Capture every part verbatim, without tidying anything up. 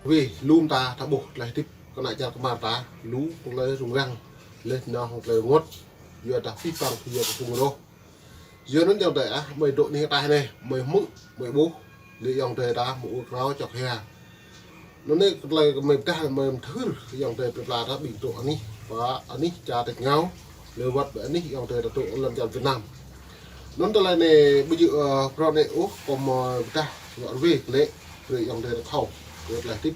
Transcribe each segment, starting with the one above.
Wih, lŏm ta, ta ƀuh tơlơi hơdip kơ ană čar kơmar ta, lu tơlơi rŭng răng, leh anŭn tơlơi rơngot, yua dah pĭ păng, yua kơ phung rŏh. Yua anŭn ayŏng adơi ah, mơi dŏ anih ataih anai, mơi hmư̆, mơi ƀuh, lĕ ayŏng adơi ta, mơi ur krao čŏk hia. Anŭn anai tơlơi mơi pơdah, mơi mơthưr, ayŏng adơi plơi pla ta ƀing dŏ anih, pơ anih čar tač rơngiao, lĕ wơ̆t ƀơi anih ayŏng adơi ta dŏ lăm čar Việt Nam. Anŭn tơlơi anai ƀu djơ̆, ơ, prŏng anai ôh, kâo mơi pơdah, yua rơwe klĕ, brơi ayŏng adơi ta thâo, kơ tơlơi hơdip.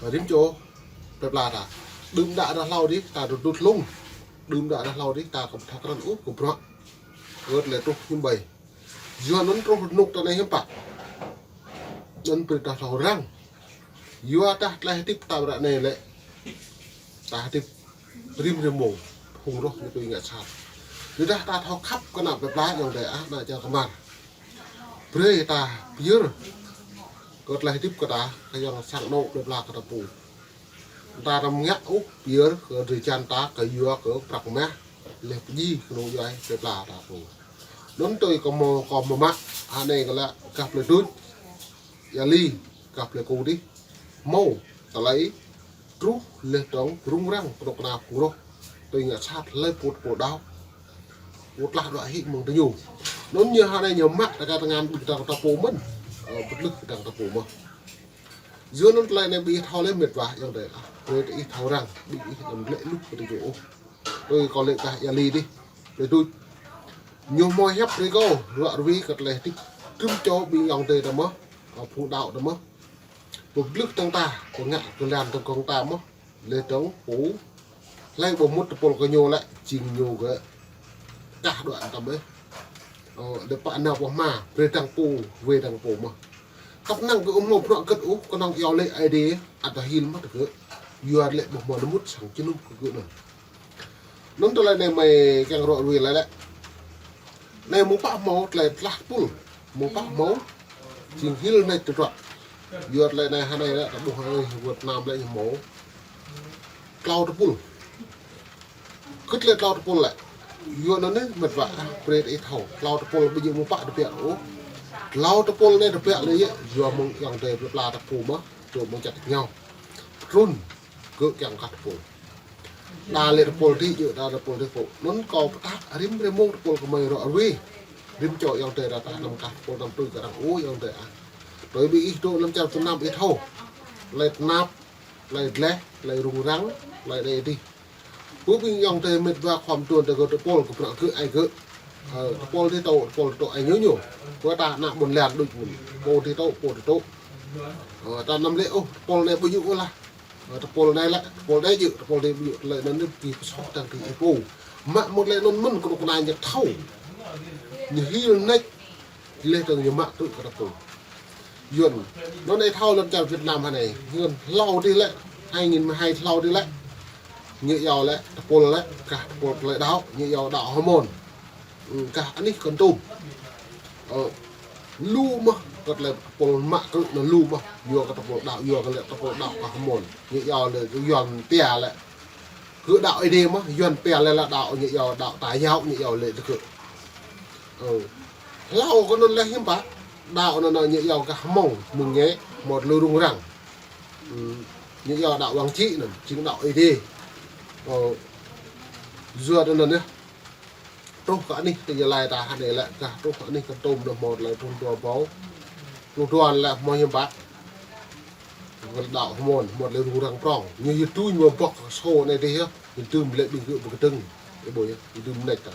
Rĭm čô plơi pla ta. Đưm đă dah hlâo dih, ta dŏ dŭt lung. Đưm đă dah hlâo dih, ta kơ pơthâo krăn ôh, kơ bruă. Kơ tơlơi truh hiư̆m ƀai. Yua anŭn truh rơnŭk ta anai hiư̆m pă. Anŭn brơi ta thâo răng. Yua dah tơlơi hơdip ta ră anai lĕ. Ta hơdip rĭm rĭm mông. Phung rŏh ñu tui ngă sat. Yua dah ta thâo khăp kơ ană plơi pla ayŏng adơi ah, ană čar kơmar. Brơi ta pơyơr. Kơ tơlơi hơdip kơ ta, kơ ayŏng sang anŏ plơi pla kơ ta pô. Ta răm ngă ôh, pơyơr kơ drơi jăn ta, kơ yua kơ prăk mah, leh pơjing kơnung djuai plơi pla ta pô. Anŭn tui kâo mơi, kâo mơi mă, anai kơ lĕ gah plơi Đuč, Ia Li, gah plơi Kô dih. Hmâo, tơlơi, truh, leh dơ̆ng, rŭng răng, kơnuk kơna phung rŏh. Tui ngă sat, hlơi pô pô đaŏ. Pô tlah đuaĭ hĭ mơ̆ng tơ ñu. Anŭn ñu hơnai ñu mă, ta kơ tơngan ƀing ta kơ ta pô mơ̆n. Ơ, pơtlưh kơ ta kơ ta pô mơ̆n. Yua anŭn tơlơi anai ƀing ih thâo lĕ met wa ayŏng adơi ah. Brơi ta ih thâo răng, ƀing ih anăm lĕ luh kơ tơlơi ôh. Tui kâo lĕ gah Ia Li dih. Lĕ Đuč. Ñu hmâo hiăp brơi kâo, ră ruai kơ tơlơi hơdip. Rĭm čô ƀing ayŏng adơi ta mơ̆n, ơ, phung đaŏ ta mơ̆n. Pơblưh tơ̆ng ta, pơngă kơ lan tơ̆ng kông ta mơ̆n. Leh dơ̆ng pô. Hlơi ƀu mŭt tơpul kơ ñu lĕ, jing ñu kơ kah đuaĭ tăm ƀĕ. Ơ, lĕ pă nao pơ hma, brơi dăng pô, wai dăng pô mơ̆n. Kăp năng kơ ƀu hmâo bruă hơget ôh, kơnơ̆ng iâu laĭ Ơi Adai, ăt hil mă tơ gơ̆. Yua lĕ ƀu hmâo nao mŭt sang jơnum kơ gơ̆ anŭn. Anŭn tơlơi anai mơi kiăng ră ruai laĭ lĕ. Anai mơ̆ng pă hmâo tơlơi tlah tơpul. Mơ̆ng pă hmâo. Jing hil nač tơdruă. Yua tơlơi anai hơnai lĕ, ta ƀuh hơnai Việt Nam lĕ ñu hmâo. Klâo tơpul. Kơ tơlơi klâo tơpul lĕ. Yua anŭn anai met wa, brơi ta ih thâo. Klâo tơpul ƀu djơ̆ mơ̆ng pă tơbiă ôh. Klâo tơpul anai tơbiă lĕ yơh, yua mơ̆ng ayŏng adơi plơi pla ta pô mơ̆n. Dŏ mơ̆ng čar tač rơngiao. Trŭn. Gơ̆ kiăng kah tơpul. Đa lĕ tơpul dih djơ̆, đa tơpul dih pô. Anŭn kâo pơtă rĭm rĭm mông tơpul kơ mơi ră ruai. Rĭm čô ayŏng adơi ta, ta anăm kah tơpul anăm tui kơ arăng ôh ayŏng adơi ah. Tui ƀing ih dŏ lăm čar Việt Nam ih thâo. Tơlơi tơnap, tơlơi gleh, tơlơi rŭng răng, tơlơi anai dih. Pô ƀing ayŏng adơi met wa khŏm tuan tơ gơ̆ tơpul kơ prăk gơ̆ ai gơ̆. Ơ, tơpul dih tŏ, tơpul dih tŏ ai ñu ñu. Kơ ta ană ƀôn lan đôč mơ̆n. Pô dih tŏ, pô dih tŏ. Ơ, ta anăm lĕ ôh, tơpul anai ƀu djơ̆ ôh lah. Ơ, tơpul anai lĕ, tơpul anai djơ̆, tơpul anai ƀu djơ̆, tơlơi anŭn anai ƀu kơ soh tơ̆ng kơ ih pô. Mă mŭt lĕ anŭn mơ̆n kơnuk kơna ñu thâo. Ñu hil nač, leh dơ̆ng ñu mă tŭ kơ tơpul. Yuan, anŭn anai thâo lăm čar Việt Nam hơnai, Yuan hlâo dih lĕ, hai nghìn mười hai hlâo dih lĕ. Ñu iâu lĕ, tơpul lĕ, kah tơpul tơlơi đaŏ, ñu iâu đaŏ Hmôn. Ơ, kah anih Kon Tum. Ơ, lu mơ̆n, kơ tơlơi tơpul mă krư̆ anŭn lu mơ̆n, yua kơ tơpul đaŏ, yua kơ lĕ tơpul đaŏ kah Hmôn. Ñu iâu lĕ, Yuan pia lĕ. Kơ đaŏ Ơi Adai mơ̆n, Yuan pia lĕ lah đaŏ, ñu iâu đaŏ ta yâo, ñu iâu lĕ tơ gơ̆. Ơ. Hlâo kơ anŭn lĕ hiư̆m pă, đaŏ anŭn anŭn ñu iâu kah Hmông, mơ̆ng ngĕ, mơ̆t lu rŭng răng. Ơ, ñu iâu đaŏ Wang Čĭ anŭn, jing đaŏ Ơi Adai. Ơ. Yua anŭn anŭn yơh. Truh kơ anih tơ Gia Lai ta hơnai lĕ, kah truh kơ anih Kon Tum anŭn mơ̆t lĕ truh dua ƀâo. Pluh dua lĕ hmâo hiư̆m pă. Kơ đaŏ Hmôn, mơ̆t lĕ rŭng răng prŏng. Ñu yơh tui ñu bŏk sô anai dih yơh. Ñu tŭm lĕ ƀing gơ̆ ƀu kơdơ̆ng. Ih ƀuh yơh, ñu tŭm nač ta.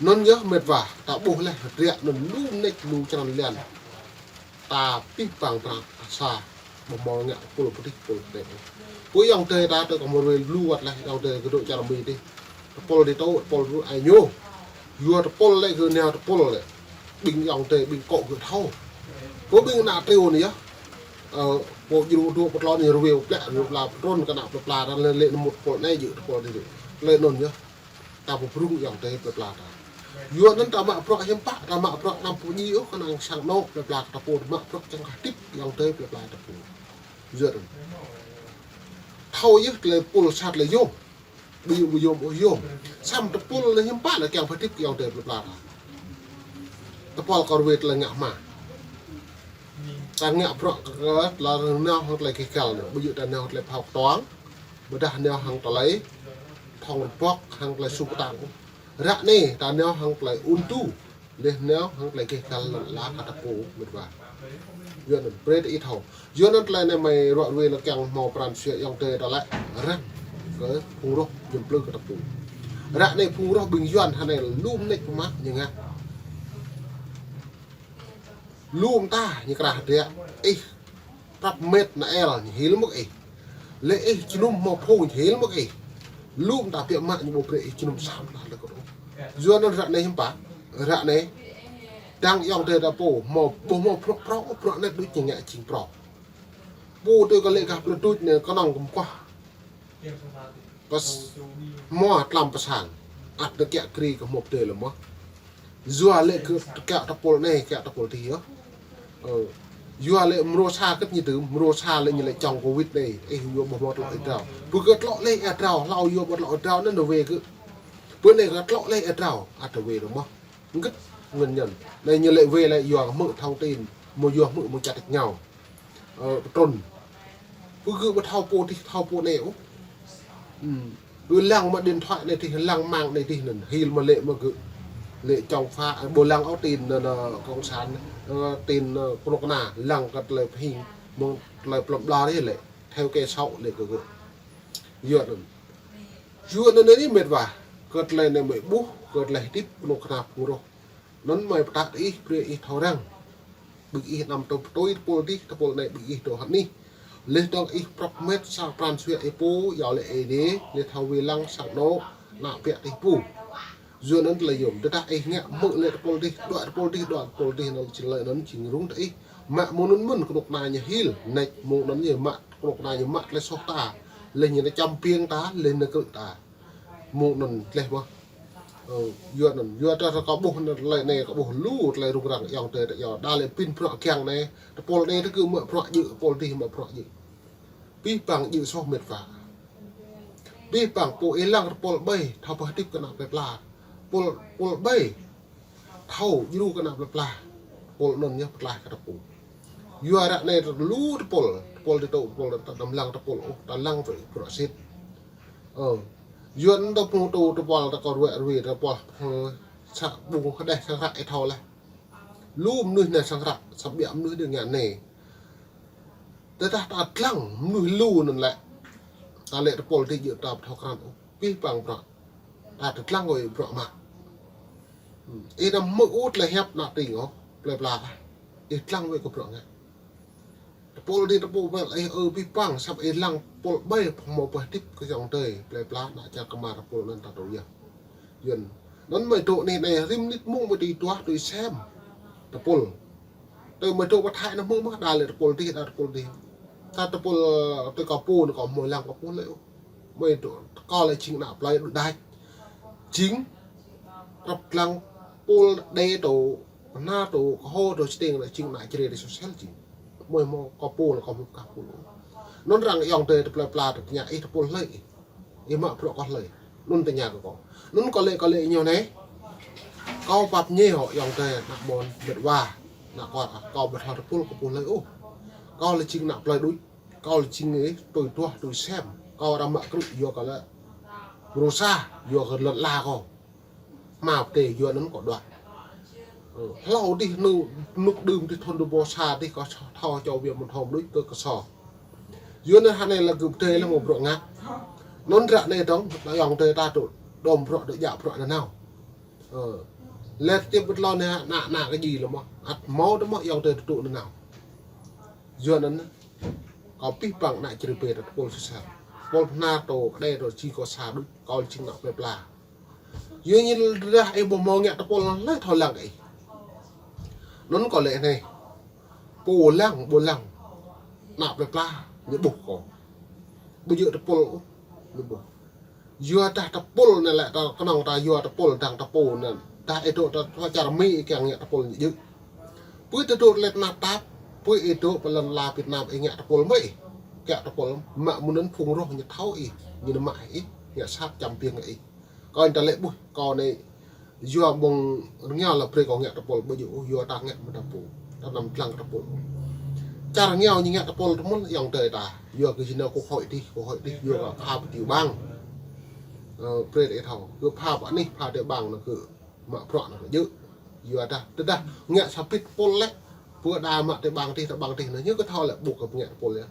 Anŭn yơh met wa, ta ƀuh lĕ, hơdră anŭn lu nač lu črăn lian. Ta pĭ păng prăk sa. Ƀu hmâo ngă pul pơdih pul pơdih. Pô ayŏng adơi ta tơ kơ mơ̆ rơwe lu wơ̆t lĕ, ayŏng adơi kơ dŏ čar Mi dih. Tơpul dih tŏ, tơpul dih ai ñu. Yua tơpul lĕ gơ̆ nao tơpul lĕ. Ƀing ayŏng adơi, ƀing kŏ gơ̆ thâo. Pô ƀing ană triu anai yơh. Ơ, pô djru dŏ pơtlon anai rơwe plĕ, rơwe pla pơtrŭn kơ ană plơi pla ta lĕ lĕ nao mŭt tơpul anai djơ̆, tơpul anai djơ̆. Lĕ anŭn yơh. Ta pơprŭng ayŏng adơi plơi pla ta. Yua anŭn ta mă bruă hiư̆m pă, ta mă bruă anăm pơdjai ôh, kơnơ̆ng sang anŏ plơi pla ta pô, ta mă bruă čang kah hơdip ayŏng adơi plơi pla ta pô. Yua anŭn. Thâo yơh tơlơi pul sat lĕ yôm. Ƀu yôm, ƀu yôm ôh yôm. Samơ̆ tơpul lĕ hiư̆m pă lĕ kiăng pơhơdip kơ ayŏng adơi plơi pla ta. Tơpul kơ rơwe tơlơi ngă hma. Ta ngă bruă kơ tơlơi rơngiao hăng tơlơi kih kăl anai. Ƀu djơ̆ ta nao hăng tơlơi phao ktuang. Ƀôdah nao hăng tơlơi thŏng rơbŏk hăng tơlơi su kơtang. Ră anai ta nao hăng tơlơi ŭn tu. Laih nao hăng tơlơi kih kăl lŏn ala kơ ta pô mĕt wa. Yua anŭn brơi ta ih thâo. Yua anŭn tơlơi anai mơi ruă ruê lĕ kiăng hmâo pran jua ayŏng adơi ta lĕ răng kơ phung roh jơm plư kơ ta pô. Ră anai phung roh ƀing Yuan hơnai lŏm nač pơmă ñu ngă. Lŏm ta ñu krah hơdră ih prăp mĕt na el ñu hil mơ̆k ih. Lĕ ih jơnum hmâo phung ñu hil mơ̆k ih. Lŏm ta biă mă ñu ƀu brơi ih jơnum sa mơta lĕ kơ. Yua anŭn ră anai hiư̆m pă. Ră anai dăng ayŏng adơi ta pô hmâo ƀu hmâo bruă prŏng, bruă anai đôč ñu ngă jing prŏng. Pô tui kơ lĕ gah plư đôč anai kơnơ̆ng kơ mơkuah. Pơs-, hmua tlam pơsang. Ăt tơkiă kri kơ hmâo pơdơi lĕ mơ̆. Yua lĕ kơ kiă tơpul anai, kiă tơpul adih yơh. Ơ. Yua lĕ mrô sa kơ̆t ñu tŭ, mrô sa lĕ ñu lĕ čŏng Covid anai. Ih yua ƀu hmâo tlŏ ih drao. Ƀu kơ tlŏ lĕ ih drao, hlâo yua ƀu tlŏ ih drao anŭn wê kơ. Ƀu anai kơ tlŏ lĕ ih drao, ăt wê lĕ mơ̆. Ngơ̆t ngăn ñăn. Anai ñu lĕ wê lĕ yua hmư̆ thông tin, mơ̆ yua hmư̆ mơ̆ čăt ngao. Ơ, pơtrŭn. Ƀu kơ ƀu thâo pô adih, thâo pô anai ôh. Ư. Ƀu lăng mă điện thoại anai adih, lăng mạng anai adih anŭn. Hil mă lĕ mă gơ̆. Lĕ čŏng pha, ƀu lăng ôh tin anŭn, anŭn cộng sản, ơ, tin, ơ, kơnuk kơna, lăng kơ tơlơi pơhing, mơ̆ng tơlơi plŏm ƀlŏr adih lĕ. Theo kơ sŏ lĕ kơ gơ̆. Yua anŭn. Yua anŭn anai mĕt wa. Kơ tơlơi anai mơi ƀuh, kơ tơlơi hơdip kơnuk kơna phung roh. Anŭn mơi pơtă ih, brơi ih thâo răng. Ƀing ih anăm tơ̆ pơtui tơpul adih, tơpul anai ƀing ih dŏ hơnih. Laih dơ̆ng ih prăp mĕt sa pran jua ih pô, yua lĕ ih đe, laih thâo wai lăng sang anŏ, ană biă adih pô. Yua anŭn tơlơi yôm, tơdah ih ngă hmư̆ lĕ tơpul adih, đuaĭ tơpul adih, đuaĭ tơpul adih, anŭn jing lĕ anŭn jing rŭng tơ ih. Mă mơ̆ng anŭn mơ̆n kơnuk kơna ñu hil, nač mơ̆ng anŭn ñu mă, kơnuk kơna ñu mă tơlơi soh ta, laih ñu anai čăm piêng ta, laih ñu krư̆ ta. Mơ̆ng anŭn tơlơi mơ̆. Ơ, yua anŭn, yua ta kơ ƀuh anŭn tơlơi anai kơ ƀuh lu tơlơi rŭng răng ayŏng adơi ta yua. Đa lĕ pin bruă kiăng anai, tơpul anai tơkơ mă bruă djơ̆, tơpul adih mă bruă djơ̆. Pih pang djơ̆ soh mĕt wa. Pih pang pô ih lăng tơpul ƀai, thâo pơhơdip kơ ană plơi pla. Pul, pul ƀai. Thâo djru kơ ană plơi pla. Pul anŭn ñu pơtlaih kơ ta pô. Yua ră anai lu tơpul, tơpul tơtŭ, tơpul ta anăm lăng tơpul ôh, ta lăng wơ̆t bruă sĭt. Ơ. Yua anŭn ta pô tŭ tơpul ta kơ ruă ruê tơpul. Ơ, sa ƀu hơdeh sang hră ih thâo laih. Lu mơnuih anai sang hră, sa biă mơnuih đơi ngă anai. Tơdah ta lăng mơnuih lu anŭn lĕ. Ta lĕ tơpul adih djơ̆ ta ƀu thâo krăn ôh. Pih pang bruă. Ta tơlăng wơ̆t bruă mă. Ih anăm hmư̆ ôh tơlơi hiăp ană tring ôh, plơi pla ta. Ih tơlăng wơ̆t kơ bruă ngă. Tơpul adih tơpul ƀai ih ơ pih pang, samơ̆ ih lăng tơpul ƀai hmâo pơhơdip kơ ayŏng adơi, plơi pla ană čar kơmar tơpul anŭn ta tŭ yơh. Yua anŭn. Anŭn mơi dŏ anai anai rĭm mơnit mông mơi tui duah tui sem. Tơpul. Tui mơi dŏ pơthai anŭn mơ̆ng mơ̆ đa lĕ tơpul adih, đa tơpul adih. Ta tơpul, ơ, tui kơ pô anŭn kơ hmâo lăng kơ pô lĕ ôh. Mơi dŏ kơ lĕ jing ană plơi đuaĭ đač. Jing prăp lăng pul đe tŭ, na tŭ, kơhô tŭ, čơteng lĕ jing ană čre đe sosel jing. Mơi hmâo kơ pô lĕ kơ hmâo kah pô lĕ. Anŭn răng ayŏng adơi tơ plơi pla tơ tơña ih tơpul hlơi ih. Ih mă bruă kơ hlơi. Anŭn tơña kơ kâo. Anŭn kâo lĕ, kâo lĕ ñu anai. Kâo pap ñe hŏ ayŏng adơi ană ƀôn mĕt wa. Ană kâo, kâo ƀu thâo tơpul kơ pô hlơi ôh. Kâo lĕ jing ană plơi đuaĭ. Kâo lĕ jing ih tui duah tui sem. Kâo arăng mă krư̆ yua kâo lĕ. Mrô sa, yua kơ lŏn ala kâo. Hmâo pơdơi yua anŭn kâo đuaĭ. Ơ, hlâo adih nu, nuk đưm adih thun dua ƀô sa adih kâo thâo čô wia mơ̆n thâo mơnuih kơ kơso. Yua anŭn hơnai lĕ gơ̆ pơdơi lĕ hmâo bruă ngă. Anŭn ră anai dơ̆ng, ayŏng adơi ta tŭ đom bruă dŏ djă bruă nanao. Ơ. Lĕ tơbiă ƀơi tlôn anai ană, ană kơ djai lĕ mơ̆. Ăt hmâo tơ mơ̆ ayŏng adơi tŭ nanao. Yua anŭn, kâo pih pang ană čri ƀe ta tơpul sosel. Tơpul pơhnar tŭ, kơđeh tŭ, jing kâo sa đôč, kâo jing ană plơi pla. Yua anŭn tơdah ih ƀu hmâo ngă tơpul anŭn lĕ thâo lăng ih. Anŭn kâo lĕ anai. Pô lăng, ƀu lăng. Ană plơi pla, ñu ƀuh kâo. Ƀu djơ̆ tơpul, ñu ƀuh. Yua dah tơpul anŭn lĕ ta kơnơ̆ng ta yua tơpul dăng tơpul anŭn. Dah ih dŏ ta, ta čar Mi ih kiăng ngă tơpul ñu djơ̆. Pui ih dŏ lĕ tơnap tap, pui ih dŏ pơ lŏn ala Việt Nam ih ngă tơpul mơ̆ ih. Kiă tơpul mă mơ̆n anŭn phung roh ñu thâo ih, ñu nao mă ih, ngă sat čăm piêng ih. Kâo anŭn ta lĕ ƀuh, kâo anai yua mơ̆ng rơngiao lĕ brơi kâo ngă tơpul ƀu djơ̆ ôh, yua ta ngă mơ̆ ta pô, ta anăm lăng tơpul. Čar rơngiao ñu ngă tơpul tơmul ayŏng adơi ta. Yua kơ jing nao kơ hội adih, kơ hội adih, yua kơ pha pơ tiểu bang. Ơ, brơi ta thâo. Kơ pha pơ anih, pha tiểu bang nao kơ mă bruă nao kơ djơ̆. Yua dah, tơdah ngă sa bit tơpul lĕ. Pơ đa mă tiểu bang adih, tiểu bang adih nao, ñu kơ thâo lĕ ƀu kơ ngă tơpul yơh.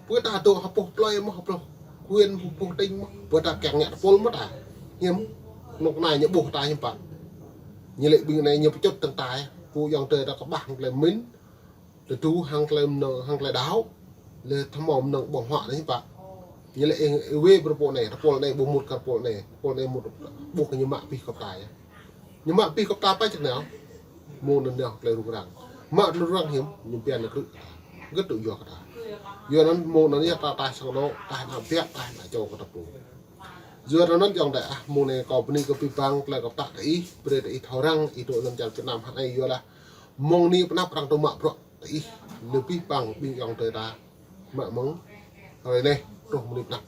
Pơ ta dŏ ha boh plơi mơ̆, ha boh huyện, ha boh tỉnh mơ̆. Pơ ta kiăng ngă tơpul mơ̆ ta. Hiư̆m, nŏk anai ñu ƀuh ta hiư̆m pă. Ñu lĕ ƀing anai ñu pơčŭt tơ̆ng tai. Pô ayŏng adơi ta kơƀah hăng tơlơi mĭn. Tơdu hăng tơlơi mơnơ̆ng, hăng tơlơi đaŏ. Lĕ thâo mơ̆ mơnơ̆ng ƀơ̆ng huă anai hiư̆m pă. Ñu lĕ ih, ih wai brơi pô anai, tơpul anai ƀu mŭt kơ tơpul anai. Tơpul anai mŭt ƀuh kơ ñu mă abih kơ pơtă yơh. Ñu mă abih kơ pơtă pă čang nao. Mơ̆ng anŭn nao tơlơi rŭng răng. Mă tơlơi rŭng răng hiư̆m, ñu pơhiăp nao krư̆. Gơ̆t tŭ yua kơ ta. Yua anŭn mơ̆ng anŭn yơh ta, ta sang anŏ, ta hơnăl biă, ta hơnăl čô kơ ta pô. Yua anŭn ayŏng adơi ah, mơ̆ng anai kâo bơni kơ abih bang, tơlơi kâo pơtă kơ ih, brơi kơ ih thâo răng, ih dŏ lăm čar Việt Nam hă anai yua lah. Mơ̆ng anai pơanăp arăng tŭ mă bruă kơ ih, abih bang ƀing ayŏng adơi ta. Mă mơ̆ng hrơi anai truh mơ̆ng anai pơanăp.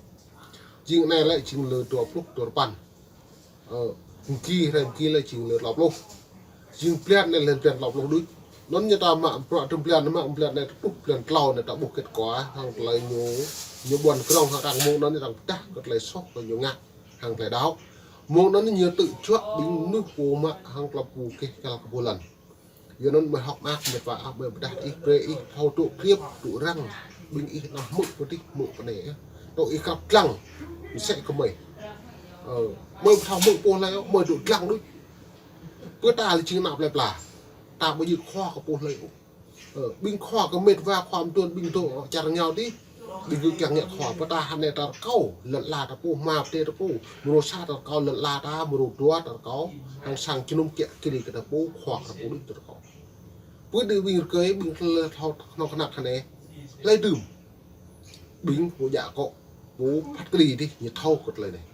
Jing anai lĕ jing lơ dua pluh, dua rơpăn. Ơ, mơgi, hrơi mơgi lĕ jing lơ klâo pluh. Jing blan anai lĕ blan klâo pluh đôč. Anŭn ñu ta mă bruă tơm blan, mă blan anai truh blan klâo anai ta ƀuh kết quả, hăng tơlơi ñu, ñu ƀuăn krong hăng arăng mơ̆ng anŭn arăng pơdah kơ tơlơi soh kơ ñu ngă, hăng tơlơi đaŏ. Mơ̆ng anŭn ñu tŭ juă ƀing mơnuih pô mă hăng tơlơi pô kĕh kăl kơ pô lăn. Yua anŭn mơi hơ̆k mơak mĕt wa ah, mơi pơdah ih, brơi ih thâo dŏ kriăp, dŏ răng. Ƀing ih nao hmư̆ pơ adih, hmư̆ pơ anai. Tŏ ih krăp dlăng. Mơsĕ kơ mơi. Ơ, mơi ƀu thâo hmư̆ pô hlơi ôh, mơi dŏ dlăng đôč. Pơ ta lĕ jing ană plơi pla. Ta ƀu djơ̆ khua kơ pô hlơi ôh. Ơ, ƀing khua kơ mĕt wa, khua mơtuan, ƀing dŏ čar rơngiao adih. Ƀing gơ̆ kiăng ngă khua, pơ ta hơnai ta rơkâo, lŏn ala ta pô, hmua pơdai ta pô, mrô sa ta rơkâo, lŏn ala ta, mrô dua ta rơkâo, hăng sang jơnum kiă kriê kơ ta pô, khua kơ ta pô đôč ta rơkâo. Pơ đưm ƀing rơkơi, ƀing hlơi thâo, thâo kơnăk hơnai, hlơi đưm. Ƀing pô djă akŏ, pô phat kơđi adih, ñu thâo kơ tơlơi anai.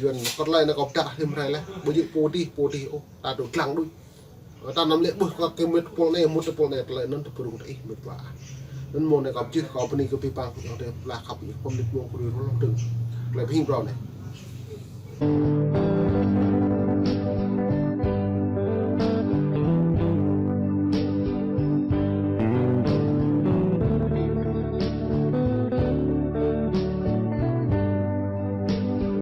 Yua anŭn kơ tơlơi anai kâo pơdah hiư̆m hrơi lĕ, ƀu djơ̆ pô adih, pô adih ôh, ta dŏ dlăng đôč. Ta anăm lĕ ƀuh kơ kơ mĕt tơpul anai, mŭt tơpul anai, tơlơi anŭn tơpơrŭng ta ih mĕt wa. Anŭn mơ̆ng anai kâo pơjih, kâo bơni kơ abih bang, ayŏng adơi pla khăp, ñu pơmĭn mơ̆ng kơ rĭm hrơi lŏm tơ̆ng. Tơlơi pơhing phrâo anai.